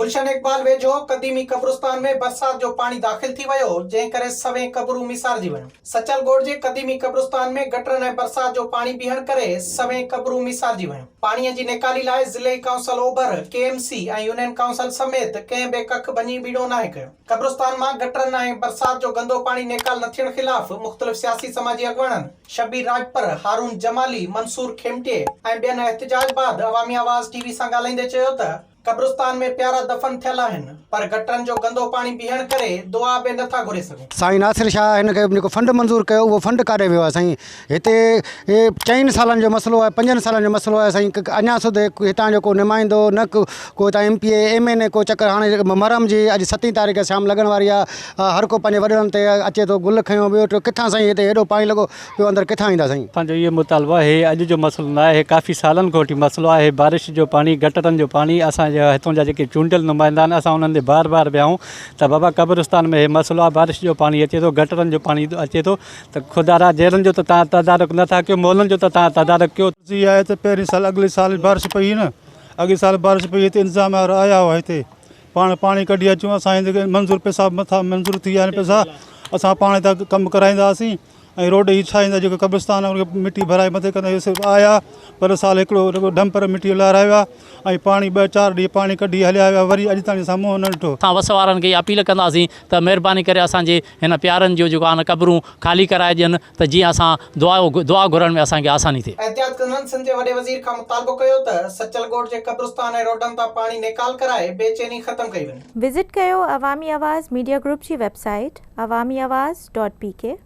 گلشن اقبال ويجهو قديمي قبرستان ۾ برسات جو پاڻي داخل ٿي ويو، جنهن ڪري سوين قبرون ميسارجي ويون. سچل ڳوٺ جي قديمي قبرستان ۾ گٽرن ۽ برسات جو پاڻي بيهڻ ڪري سوين قبرون ميسارجي ويون. پاڻي جي نيڪالي لاء ضلعي ڪائونسل اوڀر، K M C ۽ union council سميت ڪنهن به ڪک ڀڃي ٻيڙو ناهي ڪيو. قبرستان مان گٽرن ۽ برسات جو گندو پاڻي نيڪال نه ٿيڻ خلاف مختلف سياسي سماجي اڳواڻن شبير راڄپر، هارون جمالي، منصور کيمٽي ۽ ٻين احتجاج بعد عوامي آواز ٽي وي سان ڳالهائيندي چيو ته قبرستان ۾ پيارا دفن ٿيل آهن پر گٽرن جو گندو پاڻي بيهڻ ڪري دعا به نه ٿا گهري سگهون. سائين ناصر شاهه هن کي جيڪو فنڊ منظور ڪيو اهو فنڊ ڪاڏي ويو آهي سائين هتي چئن سالن جو مسئلو آهي پنجن سالن جو مسئلو آهي سائين اڃا سڌ هتان جو ڪو نمائندو نه ڪو هتان M P A M N A ڪو چڪر هاڻي محرم جي اڄ ستين تاريخ شام لڳڻ واري آهي هر ڪو پنهنجي وڏڙن تي اچي ٿو گل کنيو ٻيو ٽيو ڪٿان سائين هتي هيڏو پاڻي لڳو پيو اندر ڪٿان ايندا سائين. اسان جو اهو مطالبو آهي هي اڄ جو مسئلو نه آهي هي ڪافي سالن کان وٺي مسئلو آهي بارش جو پاڻي گٽرن جو پاڻي اسان جا هتون جا جيڪي چونڊيل نمائندا آهن اسان انهن ڏي بار بار ويا آهيون ته بابا قبرستان ۾ هي مسئلو آهي بارش جو پاڻي اچي ٿو گٽرن جو پاڻي اچي ٿو ته خدارا جيرن جو ته تان تدارڪ نه ٿا ڪيو مولن جو ته تان تدارڪ ڪيو. عرض اها آهي ته پهرين سال اڳلي سال بارش پئي هئي نه اڳي سال بارش پئي هتي انتظام وارا آيا هئا هتي پاڻ پاڻي ڪڍي اچون اسان هن جيڪي منظور پئسا مٿان منظور ٿي ويا آهن پئسا اسان پاڻ هتان ڪم ڪرائيندا هئاسين ۽ روڊ هي ٺاهيندا جيڪو قبرستان آهي ان کي مٽي ڀرائي مٿي ڪندا هيس آيا پر سال هڪڙو رڳو ڊمپر مٽي لهرائي ويا ۽ پاڻي ٻه چار ڏينهن پاڻي ڪڍي هليا ويا وري اڄ تائين اسان منهن نه ڏٺو. اسان وس وارن کي اها اپيل ڪنداسين ته مهرباني ڪري اسان جي هن پيارن جون جيڪو آهن قبرون خالي ڪرائي ڏين ته جيئن اسان دعا دعا گهرڻ ۾ اسان کي آساني ٿئي. احتياط ڪندڙن سنڌ جي وڏي وزير کان مطالبو ڪيو ته سچل ڳوٺ جي قبرستان ۽ روڊن تان پاڻي نيڪال ڪرائي بي چيني ختم ڪئي وڃي. وزٽ ڪيو عوامي آواز ميڊيا گروپ جي website Awami Awaz dot P K.